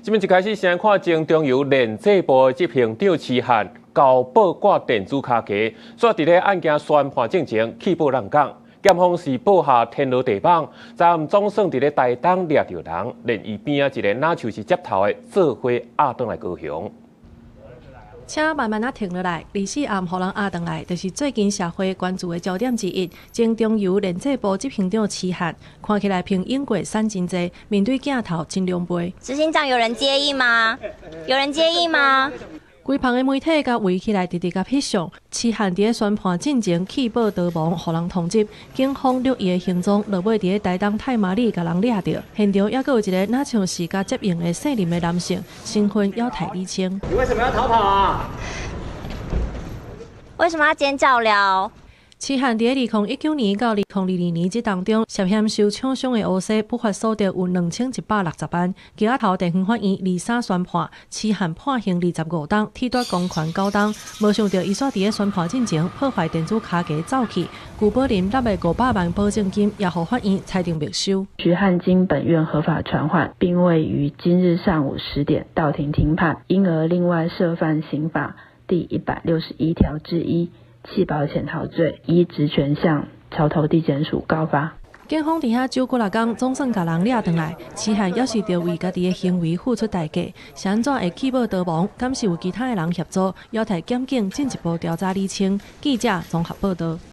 這擺一開始先看前中油練製部的執行長徐漢交報掛電子跤架，煞佇咧案件宣判進前棄保挵港，檢方是布下天羅地網，昨暗總算佇咧台東掠著人，連伊邊仔一个若像是接頭的做伙押轉來高雄。車慢慢仔停落來，24暗予人押轉來，就是最近社會關注的焦點之一。前中油練製部執行長徐漢，看起來朋友過散真濟，面對鏡頭真狼狽。執行長有人接應嗎？有人接應嗎？規棚的媒體共圍起來，直直共翕相。徐漢佇咧宣判進前棄保逃亡，予人通緝。警方錄伊的行蹤，落尾佇咧台東太麻里共人掠著。現場猶閣有一个若像是共接應的姓林的男性，身份猶待釐清。你為什麼要逃跑啊？為什麼要尖叫了？徐漢佇咧2019年到2022年這當中，涉嫌受槍傷的烏西不法所得有2160萬。橋仔頭地方法院23宣判，徐漢判刑25冬，褫奪公權9冬。無想著伊煞佇咧宣判進前破壞電子跤架走去，舊寶林納的500萬保證金也予法院裁定沒收。徐漢經本院合法傳喚，並未於今日上午10點到庭聽判，因而另外涉犯刑法第161條之一。棄保潛逃罪，依職權向橋頭地檢署告發。警方佇遐找幾若工，總算共人掠轉來。徐漢猶是著為家己的行為付出代價，是按怎會棄保逃亡？敢是有其他的人協助？猶待檢警進一步調查釐清。記者綜合報導。